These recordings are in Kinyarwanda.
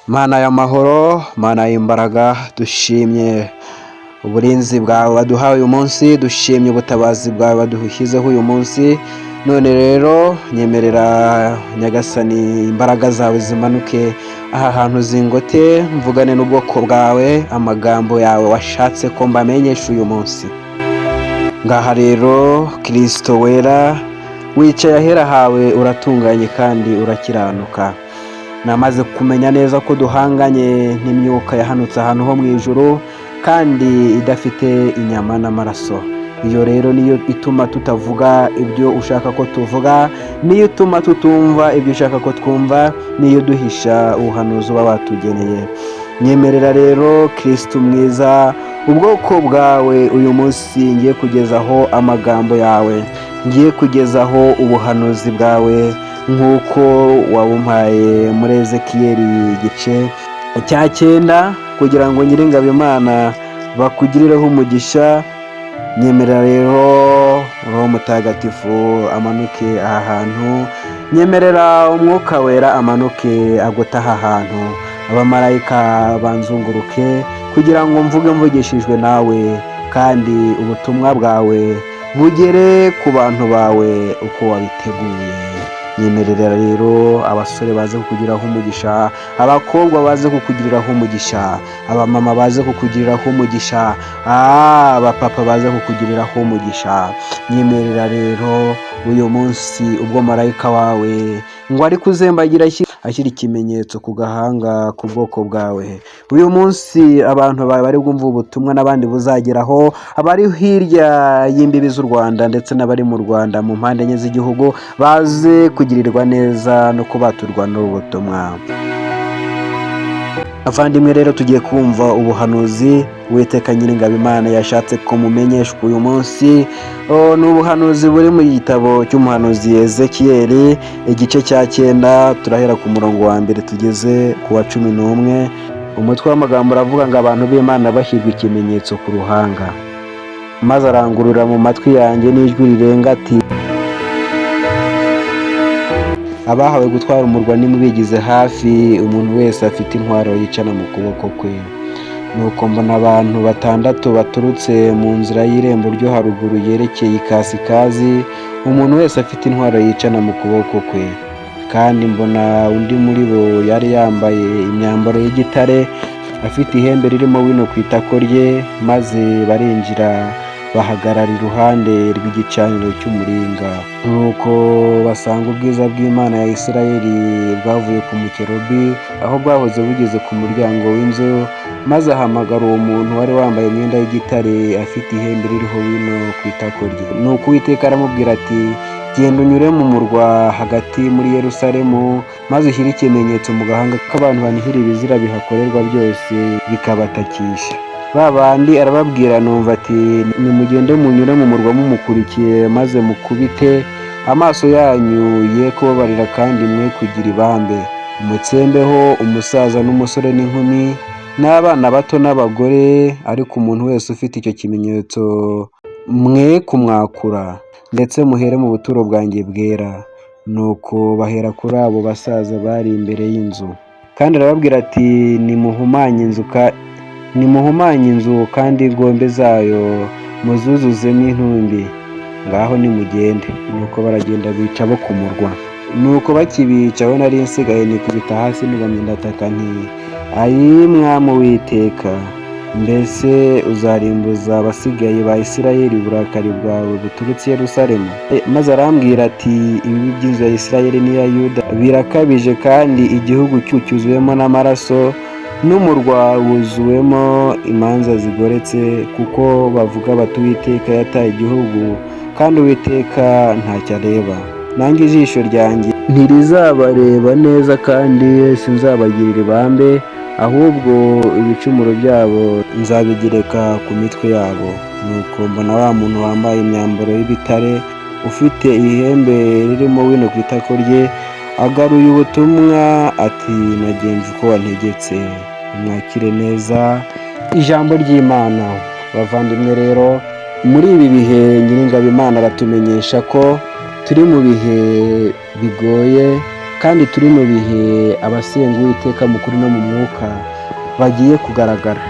Mana y'amahoro, Mana y'imbaraga, dushimye uburinzi bwawe waduhaye uyu munsi, dushimye ubutabazi bwawe wadushyizeho uyu munsi. None rero nyemerera Nyagasani, imbaraga zawe zimanuke aha hantu zingote, mvugane n'ubwoko bwawe amagambo yawe washatse ko mbamenyesha uyu munsi. Ngaha rero Kirisito wera, wicaye ahera hawe, uratunganye kandi urakiranuka. Namaze kumenya neza ko duhanganye n'imyuka yahanutse ahantu ho mu ijuru kandi idafite inyama n'amaraso. Iyo rero niyo ituma tutavuga ibyo ushaka ko tuvuga, niyo ituma tutumva ibyo ushaka ko twumva, niyo duhisha ubuhanuzi uba watugeneye. Nyemerera rero Kirisitu mwiza, ubwoko bwawe uyu munsi ngiye kugezaho amagambo yawe, ngiye kugezaho ubuhanuzi bwawe nk'uko wabumpaye muri Ezekiyeli igice cya 9, kugira ngo Nyiringabo Imana bakugirireho umugisha. Nyemerera rero Roho Mutagatifu amanuke aha hantu, nyemerera Umwuka Wera amanuke agote aha hantu, abamarayika banzunguruke kugira ngo mvuge mvugishijwe nawe, kandi ubutumwa bwawe bugere ku bantu bawe uko wabiteguye. Nyemerera rero abasore baze kukugiraho umugisha, abakobwa baze kukugiriraho umugisha, abamama baze kukugiriraho umugisha, abapapa baze kukugiriraho umugisha. Nyemerera rero uyu munsi ubwo marayika wawe ngo ari kuzembagira ashyira ikimenyetso ku gahanga ku bwoko bwawe. Uyu munsi abantu bawe bari bwumve ubutumwa n'abandi buzageraho, abari hirya y'imbibi z'u Rwanda ndetse n'abari mu Rwanda mu mpande enye z'igihugu, baze kugirirwa neza no kubaturwa n'ubu butumwa. Abavandimwe rero, tugiye kumva ubuhanuzi Uwiteka Nyiringabo Imana yashatse ko mumenyeshwa uyu munsi. Ni ubuhanuzi buri mu gitabo cy'umuhanuzi Ezekiyeli, igice cya 9, turahera ku murongo wa 1 tugeze ku wa 11. Umutwe w'amagambo uravuga ngo: "Abantu b'Imana bashyirwa ikimenyetso ku ruhanga." Maze arangurura mu matwi yanjye n'ijwi rirenga ati: "Abahawe gutwara umurwa nimubigize hafi, umuntu wese afite intwaro yicana mu kuboko kwe." Nuko mbona abantu batandatu baturutse mu nzira y'irembo ryo haruguru yerekeye ikasikazi, umuntu wese afite intwaro yicana mu kuboko kwe. Kandi mbona undi muri bo yari yambaye imyambaro y'igitare, afite ihembe ririmo wino ku itako rye, maze barinjira bahagarara iruhande rw'igicaniro cy'umuringa. Nuko basanga ubwiza bw'Imana ya Isirayeli bwavuye ku mukerubi aho bwahoze bugeze ku muryango w'inzu, maze ahamagara uwo muntu wari wambaye imyenda y'igitare, afite ihembe ririho wino ku itako rye. Nuko Uwiteka aramubwira ati: "Genda unyure mu murwa hagati muri Yerusalemu, maze ushyire ikimenyetso mu gahanga k'abantu banihira ibizira bihakorerwa byose bikabatakisha." Ba bandi arababwira numva ati: "Nimugende munyure mu murwa mumukurikiye, maze mukubite amaso yanyu ye kubabarira kandi mwe kugira ibambe. Mutsembeho umusaza n'umusore n'inkumi n'abana bato n'abagore, ariko umuntu wese ufite icyo kimenyetso mwe kumwakura, ndetse muhere mu buturo bwanjye bwera." Nuko bahera kuri abo basaza bari imbere y'inzu. Kandi arababwira ati: "Nimuhumanye inzu kandi ingombe zayo muzuzuzemo intumbi. Ngaho nimugende." Nuko baragenda bica abo ku murwa. Nuko bakibica, aho nari nsigaye nikubita hasi nubamye, ndataka nti: "Ayi Mwami Uwiteka, mbese uzarimbuza abasigaye ba Isirayeli uburakari bwawe buturutse i Yerusalemu?" Maze arambwira ati: "Ibibi by'inzu ya Isirayeli n'iya Yuda birakabije, kandi igihugu cyuzuwemo n'amaraso, n'umurwa wuzuwemo imanza zigoretse, kuko bavuga bati: 'Uwiteka yataye igihugu, kandi Uwiteka ntacyo areba.' Nanjye ijisho ryanjye ntirizabareba neza, kandi sinzabagirira ibambe, ahubwo ibicumuro byabo nzabigereka ku mitwe yabo." Nuko mbona wa muntu wambaye imyambaro y'ibitare, ufite ihembe ririmo wino ku itako rye, agaruye ubutumwa ati: "Nagenje uko wantegetse." Mwakire neza ijambo ry'Imana. Bavandimwe rero, muri ibi bihe Nyiringabo Imana aratumenyesha ko turi mu bihe bigoye. Kandi turi mu bihe abasenga Uwiteka mu kuri no mu mwuka bagiye kugaragara.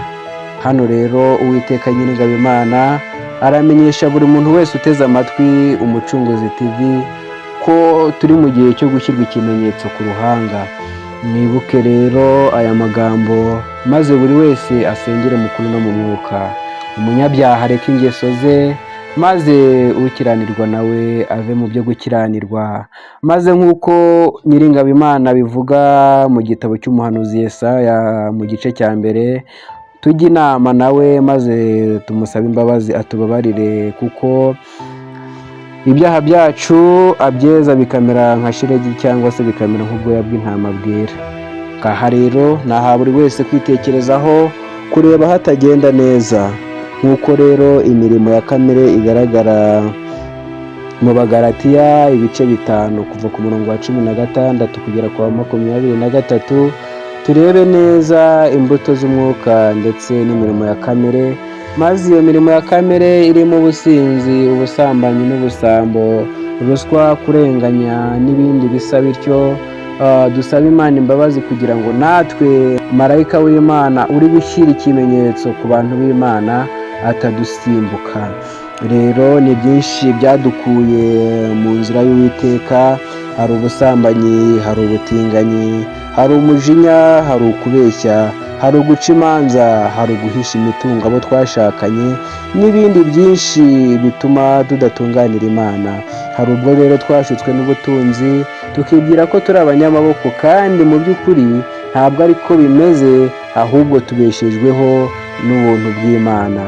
Hano rero Uwiteka Nyiringabo Imana aramenyesha buri muntu wese uteze amatwi Umucunguzi TV ko turi mu gihe cyo gushyirwa ikimenyetso ku ruhanga. Mwibuke rero aya magambo, maze buri wese asengere mu kuri no mu mwuka. Umunyabyaha areke ingeso ze, maze ukiranirwa nawe ave mu byo gukiranirwa. Maze nk'uko Nyiringabo Imana bivuga mu gitabo cy'umuhanuzi Yesaya mu gice cya 1, tujye inama nawe maze tumusabe imbabazi atubabarire, kuko ibyaha byacu abyeza bikamera nka shelegi cyangwa se bikamera nk'ubwoya bw'intama bwera. Aha rero ni aha buri wese kwitekerezaho, kureba hatagenda neza. Nk'uko rero imirimo ya kamere igaragara mu Bagalatiya ibice 5 kuva ku murongo wa 16 kugera ku wa 23, turebe neza imbuto z'umwuka ndetse n'imirimo ya kamere. Maze iyo mirimo ya kamere irimo ubusinzi, ubusambanyi n'ubusambo, ruswa, kurenganya n'ibindi bisa bityo, dusabe Imana imbabazi kugira ngo natwe marayika w'Imana uri gushyira ikimenyetso ku bantu b'Imana atadusimbuka. Rero ni byinshi byadukuye mu nzira y'Uwiteka: hari ubusambanyi, hari ubutinganyi, hari umujinya, hari ukubeshya, hari uguca imanza, hari uguhisha imitungo abo twashakanye, n'ibindi byinshi bituma tudatunganira Imana. Hari ubwo rero twashutswe n'ubutunzi, tukibwira ko turi abanyamaboko, kandi mu by'ukuri ntabwo ariko bimeze, ahubwo tubeshejweho n'ubuntu bw'Imana.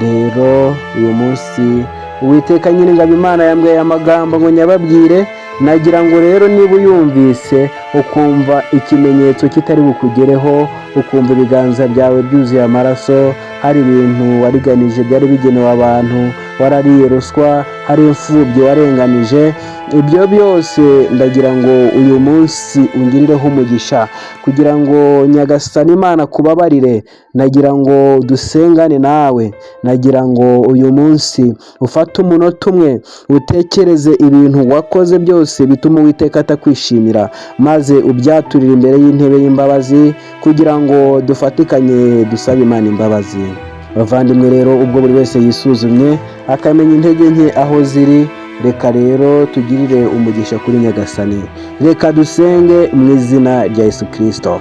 Rero uyu munsi Uwiteka Nyiringabo Imana yambwiye aya magambo ngo nyababwire. Nagira ngo rero niba uyumvise, ukumva ikimenyetso kitari bukugereho, ukumva ibiganza byawe byuzuye amaraso, hari ibintu wariganije byari bigenewe abantu, warariye ruswa, hari imfubyi warenganije, ibyo byose ndagira ngo uyu munsi ungirireho umugisha kugira ngo Nyagasani Imana kubabarire. Nagira ngo dusengane nawe. Nagira ngo uyu munsi ufate umunota umwe utekereze ibintu wakoze byose bituma Uwiteka atakwishimira, maze ubyaturire imbere y'intebe y'imbabazi kugira ngo dufatikanye dusabe Imana imbabazi. Bavandimwe rero, ubwo buri wese yisuzumye akamenya intege nke aho ziri, reka rero tugirire umugisha kuri Nyagasani. Reka dusenge mu izina rya Yesu Kirisito.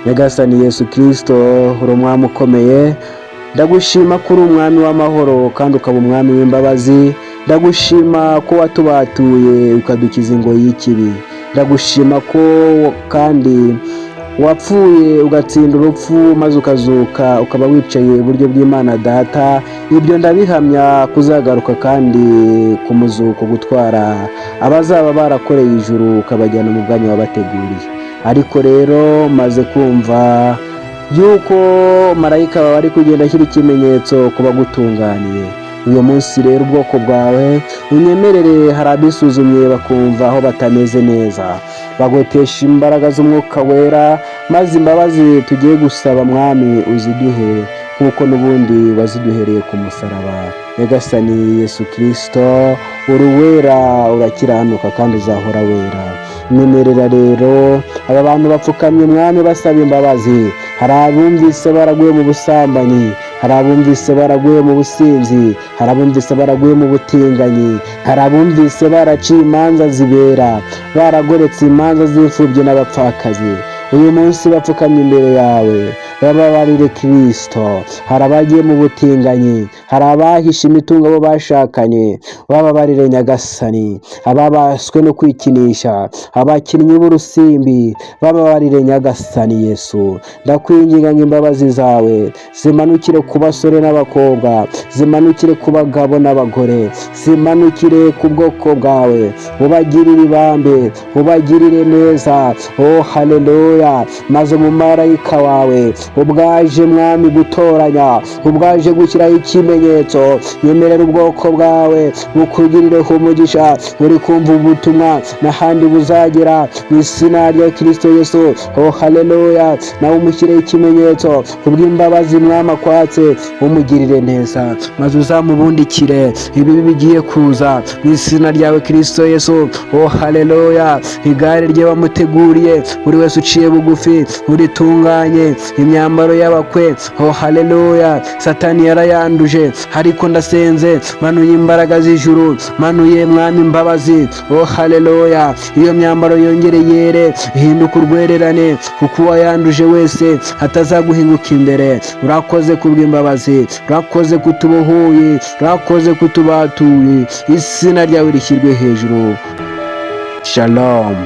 Nyagasani Yesu Kirisito, uri umwami ukomeye. Ndagushima ko uri umwami w'amahoro kandi ukaba umwami w'imbabazi. Ndagushima ko watubatuye ukadukiza ingoyi y'ikibi. Ndagushima ko kandi wapfuye ugatsinda urupfu, maze ukazuka, ukaba wicaye iburyo bw'Imana Data. Ibyo ndabihamya kuzagaruka kandi ku muzuko gutwara abazaba barakoreye ijuru, ukabajyana mu bwami wabateguriye. Ariko rero maze kumva yuko marayika wawe ari kugenda ashyira ikimenyetso ku bagutunganiye uyu munsi, rero ubwoko bwawe unyemerere, hari abisuzumye bakumva aho batameze neza, bagotesha imbaraga z'Umwuka Wera, maze imbabazi tugiye gusaba, Mwami, uziduhe nk'uko n'ubundi waziduhereye ku musaraba. Nyagasani Yesu Kirisito, uri uwera, urakiranuka kandi uzahora wera. Nyemerera rero aba bantu bapfukamye, Mwami, basaba imbabazi. Hari abumvise baraguye mu busambanyi, hari abumvise baraguye mu businzi, hari abumvise baraguye mu butinganyi, hari abumvise baraciye imanza zibera, baragoretse imanza z'imfubyi n'abapfakazi. Uyu munsi bapfukamye imbere yawe, bababarire Kirisito. Hari abagiye mu butinganyi, hari abahishe imitungo abo bashakanye, bababarire Nyagasani. Ababaswe no kwikinisha, abakinnyi b'urusimbi, bababarire Nyagasani Yesu. Ndakwinginga ngo imbabazi zawe zimanukire ku basore n'abakobwa, zimanukire ku bagabo n'abagore, zimanukire ku bwoko bwawe, ubagirire ibambe, ubagirire neza. Oh haleluya! Maze umumarayika wawe Ubwaje, Mwami, gutoranya, ubwaje gushyiraho ikimenyetso, nyemerera ubwoko bwawe bukugirireho umugisha. Uri kumva ubutumwa n'ahandi buzagera, mu izina rya Kirisito Yesu, oh haleluya, nawe umushyireho ikimenyetso kubw'imbabazi, Mwami, akwatse. Umugirire neza maze uzamubundikire ibibi bigiye kuza, mu izina ryawe Kirisito Yesu. Oh haleluya. Igare rye bamuteguriye buri wese uciye bugufi, uritunganye, imyambaro y'abakwe. Oh haleluya. Satani yarayanduje, ariko ndasenze, manuye imbaraga z'ijuru, manuye, Mwami, imbabazi. Oh haleluya. Iyo myambaro yongere yere, ihinduka urwererane, kuko uwayanduje wese atazaguhinguka imbere. Urakoze kubw'imbabazi, urakoze kutubohoye, urakoze kutubatuye. Izina ryawe rishyirwe hejuru. Shalom.